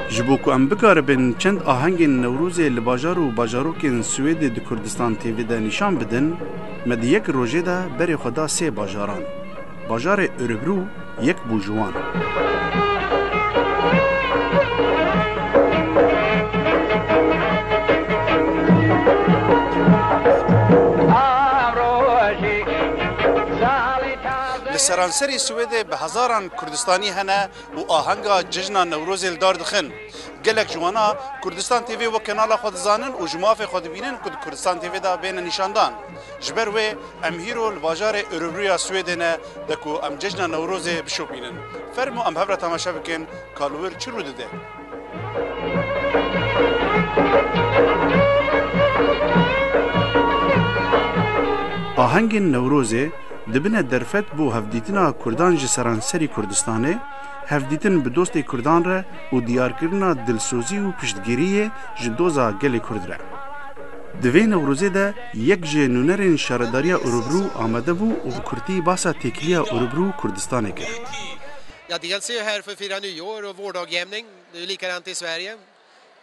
Ji bo ku em bikaribin çend ahengên Newrozê li bajar û bajarokên Swêdê di Kurdistan TV de nîşan bidin, me di yek rojê de berê xwe da sê bajaran. Bajarê Örebro yek bû ji wan. Li seranserî Swêdê bi hezaran Kurdistanî hene û ahenga cejna Newrozê li dar dixin. Gelek ji wana Kurdistan TV wek kenala xwe dizanin û ji mafê xwe dibînin ku di Kurdistan TV de bêne nîşandan. Ji ber wê em hîro li bajarê Örebroya Swêdê ne de ku em cejna Newrozê bişopînin. Fermo em hev re temaşe bikin ka li wir çi rû dide. Ahengên Newrozê dibine derfet bo hevdîtina Kurdan ji seranserî Kurdistanê, hevdîtin bi dostê Kurdan re û diyarkirina dilsozî û piştgiriyê ji doza gelê Kurd re. Di vê Newrozê de yek ji nûnerên Şaredariya Örebro amade bû û bi kurtî basa têkiliya Örebro û Kurdistanê kir. Ja, dels är jag här för att fira nyår och vårdagjämning. Det är likadant i Sverige.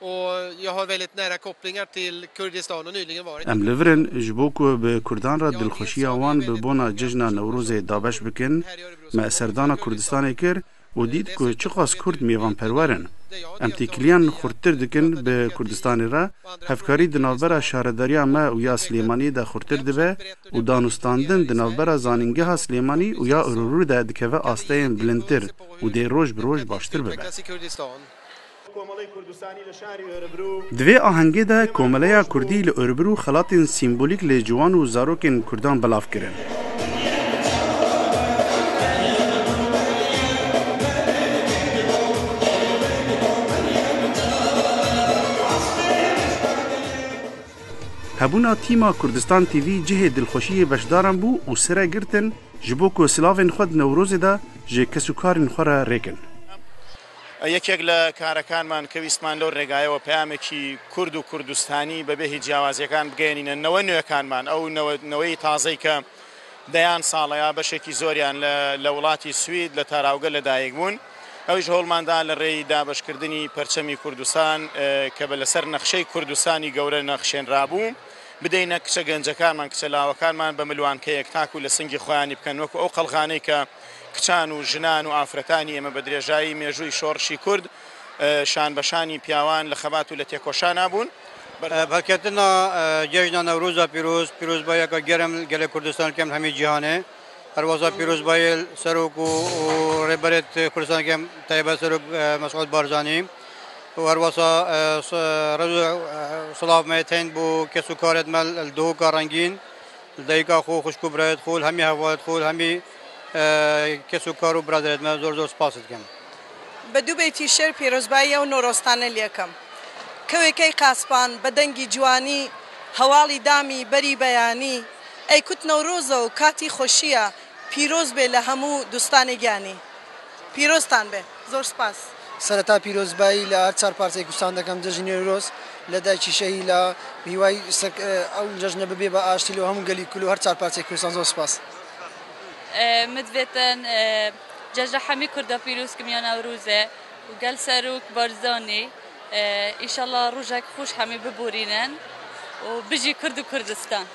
Och jag har väldigt nära kopplingar till Kurdistan och nyligen varit. Em li vir in ji bo ku bi Kurdan re dilxweşiya wan bi bona cejna Newrozê dabeş bikin. Me serdana Kurdistanê kir û dît ku çiqas Kurd mêvanperwer in. Em têkiliyan xurttir dikin bi Kurdistanê re, hevkarî di navbera şaredariya me û ya Silêmaniyê de xurttir dibe û danûstandin di navbera Zanîngeha Silêmanî û ya Ururu de dikeve asteyên bilindtir û dê roj bi roj baştir bibe. Di vê ahengê de Komeleya Kurdî li Örebro xelatên sîmbolîk li ciwan û zarokên Kurdan belav kirin. Hebûna tîma Kurdistan TV cihê dilxweşiyê beşdaran bû û sire girtin ji bo ku silavên xwe di Newrozê de ji kesûkarên xwe re rêkin. یەکێک لە کارەکانمان کە ویستمان لەو رێگایەوە پەیامێکی کورد و کوردستانی بەبێ هیچ جیاوازیەکان بگەیەنینە نەوە نوێکانمان، ئەو نەوەی تازەی کە دەیان ساڵە یا بەشێکی زۆریان لە وڵاتی سوید لە تاراوگە لەدایک بوون، ئەویش هەوڵماندا لە رێی دابەشکردنی پەرچەمی کوردستان کە بە لەسەر نەخشەی کوردستانی گەورە نەخشێنرابوو بدەینە کچە گەنجەکانمان، کچە لاوەکانمان بە ملوانکەیەک تاکو لە سنگی خۆیانی بکەن وەکو ئەو قەڵغانەی کە کچان و ژنان و ئافرەتانی ئێمە بە درێژایی مێژووی شۆڕشی کورد شان بە شانی پیاوان لە خەبات و لە تێکۆشانا بوون. Helketina cejna Newroza pîroz, pîrozbayeka germ li gelê Kurdistanê dikem li hemî cîhanê. Herwesa pîrozbayê li serok û rêberê Kurdistanê dikem taybet serok Mesûd Barzanî û herwesa rêz û silav me tên bo kes û karên me li Duhoka rengîn. Li dayika xwe, xwişk û birayê xwe, li hemî hevalê xwe, li hemî kes û kar û biraderê me zor zor spas dikim. بە دوو بەیتی شێر پێرۆزبایی ئەو نۆرۆزتانە لێکەم. کەوێکەی قاسپان بە دەنگی جوانی هەواڵی دامی بەری بەیانی ئەیکوت نەورۆزە و کاتی خۆشییە پیرۆز بێ لە هەموو دوستانی گیانی. پیرۆزتان بێ. زۆر سپاس. سەرەتا پیرۆزبایی لە هەر چار پارچەی کوردستان دەکەم جەژنی نەورۆز لە دایکی شەهی لە هیوای ئەو جەژنە ببێ بە ئاشتی لۆ هەموو گەلی کول و هەر چار پارچەی کوردستان زۆر سپاس. مدڤێتن جەژنە حەمی کوردا پیرۆز کم یا نەورۆزێ و گەل سەرۆک بارزانی ئیشەڵا ڕوژەک خوش حەمی ببورینن و بژی کورد و کوردستان.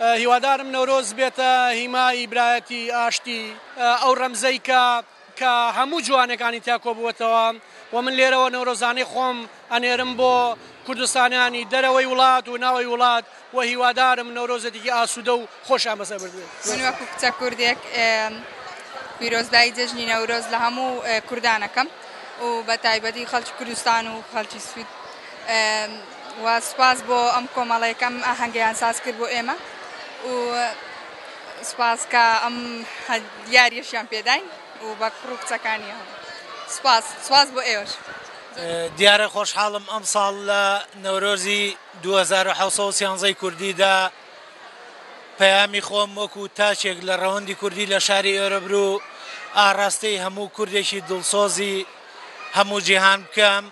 هیوادارم نەورۆز بێتە هیمای برایەتی، ئاشتی، ئەو رەمزەی کە کە هەموو جوانەکانی تیا کۆبووەتەوە و من لێرەوە نەورۆزانەی خۆم ئەنێرم بۆ کوردستانیانی دەرەوەی وڵات و ناوەی وڵات و هیوادارم نەورۆزێتێکی ئاسوودە و خۆشیان بەسەر بردبێت. من وەکو کچە کوردێک پیرۆزبایی جەژنی نەورۆز لە هەموو کوردان ئەکەم و بە تایبەتی خەڵکی کوردستان و خەڵکی سوید و سوپاس بۆ ئەم کۆمەڵەیە کە ئەم ئاهەنگەیان ساز کرد بۆ ئێمە و سوپاس کە ئەم یاریەشیان پێداین و بە کوڕ و کچەکانیان سوپاس سوپاس بۆ ئێوەش. دیارە خۆشحاڵم ئەمساڵ لە نەورۆزی 2713 کوردیدا پەیامی خۆم وەکو تاکێک لە ڕەوەندی کوردی لە شاری ئۆرەبرو ئاڕاستەی هەموو کوردێکی دڵسۆزی هەموو جیهان بکەم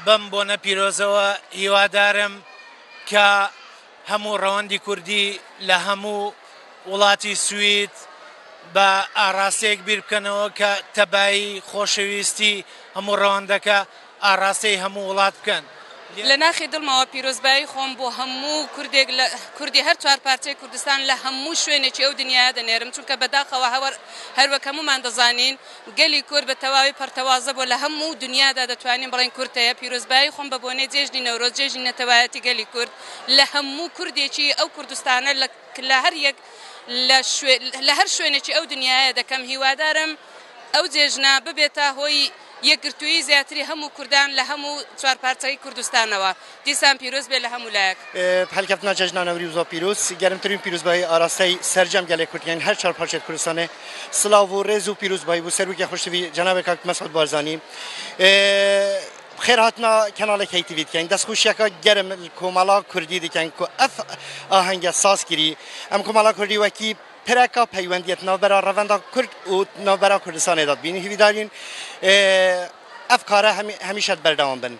بەم بۆنە پیرۆزەوە هیوادارم کە هەموو ڕەوەندی کوردی لە هەموو وڵاتی سوید بە ئاڕاستەیەک بیر بکەنەوە کە تەبایی، خۆشەویستی هەموو ڕەوەندەکە ئاڕاستەی هەموو وڵات بکەن. لە ناخی دڵمەوە پیرۆزبایی خۆم بۆ هەموو کوردێک لە کوردی هەر چوار پارچەی کوردستان لە هەموو شوێنێکی ئەو دنیایە دەنێرم چونکە بەداخەوە هەوەر هەروەک هەموومان دەزانین گەلی کورد بە تەواوی پەرتەوازە بووە لە هەموو دنیادا دەتوانین بڵێین کورد هەیە پیرۆزبایی خۆم بە بۆنەی جێژنی نەورۆز جێژنی نەتەوایەتی گەلی کورد لە هەموو کوردێکی ئەو کوردستانە لە لە هەر یەک لە شوێ لە هەر شوێنێکی ئەو دنیایە دەکەم هیوادارم ئەو جێژنە ببێتە هۆی یەکگرتوویی زیاتری هەموو کوردان لە هەموو چوارپارچەی کوردستانەوە. دیسان پیرۆز بێ لە هەموو لایەک. هەلکەفتنا جەژنا نەوروزا پیرۆز، گەرمترین پیرۆزبایی ئاراستەی سەرجەم گەلێ کورد کەین هەر چوار پارچەێ کوردستانێ. سلاو و رێز و پیرۆزبایی بو سەروکێ خوشتوی جەنابێ کاک مەسعود بارزانی. بخێر هاتنا کەناڵێ کەی تیڤی دکەین. دەستخوشیەکا گەرم کۆمەڵا کوردی دکەین کو ئەف ئاهەنگە ساز کری. ئەم کۆمەڵا کوردی وەکی پرەکا پەیوەندیەت ناوبەرا ڕەڤەندا کورد و ناوبەرا کوردستانێ دا دبینین. هیویدارین ئەف کارە هەمیشە بەردەوام بن.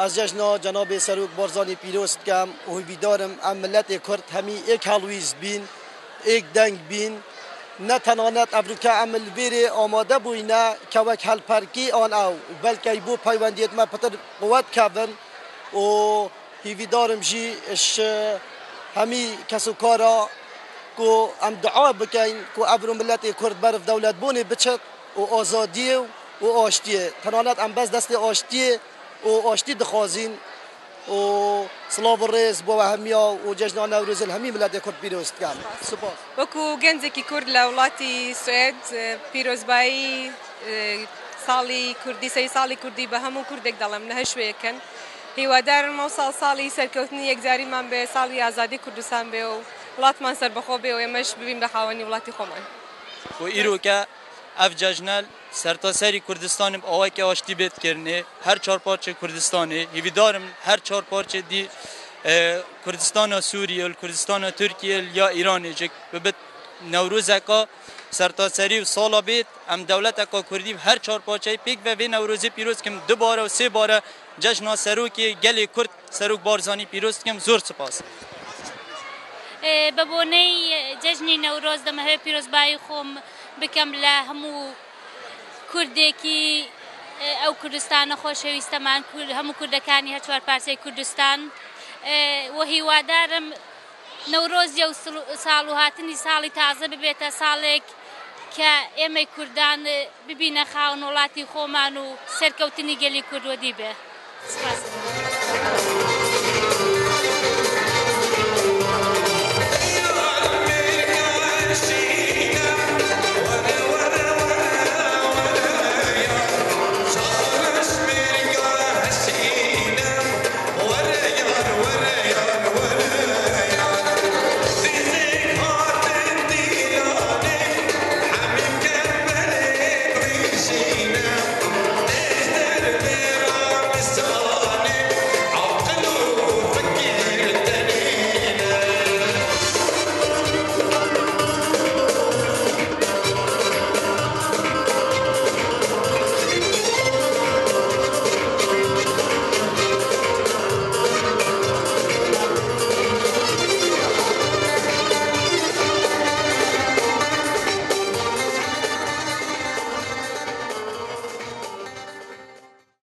ئەز جەژنا جەنابێ سەرۆک بارزانی پیرۆز دکەم و هیڤیدارم ئەم ملەتێ کورد هەمی ئێک هەڵویست بین، ئێک دەنگ بین، نە تەنانەت ئەڤروکە ئەم لڤێرێ ئامادە بووینە کە وەک هەلپەرکی ئان ئەو بەلکەی بۆ پەیوەندیێت مە پتر قوەت کەڤن و هیڤیدارم ژی ش هەمی کەس و کارا کو ئەم دوعا بکەین کو ئەڤرو ملەتێ کورد بەرف دەولەت بوونێ بچت و ئازادیێ و ئاشتیێ تەنانەت ئەم بەس دەستێ ئاشتیێ و ئاشتی دخوازین و سڵاڤ و ڕێز بۆ هەمیا و جەژنا نەورۆز ل هەمی ملەتێ کورد پیرۆز دکەم. سوپاس. وەکو گەنجێکی کورد لە وڵاتی سوئێد پیرۆزبایی ساڵی کوردی سەری ساڵی کوردی بە هەموو کوردێک دەڵێم لە هەر شوێیەکن هیوادارم ئەو ساڵ ساڵی سەرکەوتنی یەکجاریمان بێ ساڵی ئازادی کوردستان بێ و وڵاتمان سەربەخۆ بێ و ئێمەش ببین بە خاوەنی وڵاتی خۆمان. و ئیرۆکە ئەڤ جەژنە سەرتاسەری کوردستانم ئاوایکە ئاشتی بێت کرنێ هەر چوار پارچە کوردستانێ هیویدارم هەر چوار پارچە دی کوردستانا سوریە کوردستانا تورکیە یا ئیرانێ جک ببت نەورۆزەکە سەرتاسەری و ساڵا بێت ئەم دەولەتەکە کوردی هەر چوار پارچەی پێک بە وێ نەورۆزی پیرۆز کم دوبارە و سێ بارە جەژنا سەرۆکی گەلی کورد سەرۆک بارزانی پیرۆز دکەم زۆر سپاس. بە بۆنەی جەژنی نەورۆز دەمەوێت پیرۆزبایی خۆم بکەم لە هەموو کوردێکی ئەو کوردستانە خۆشەویستەمان هەموو کوردەکانی هەر چوار پارچەی کوردستان و هیوادارم نەورۆزیە و ساڵ و هاتنی ساڵی تازە ببێتە ساڵێک کە ئێمەی کوردان ببینە خاوەن وڵاتی خۆمان و سەرکەوتنی گەلی کورد وەدی بێ. سپاس.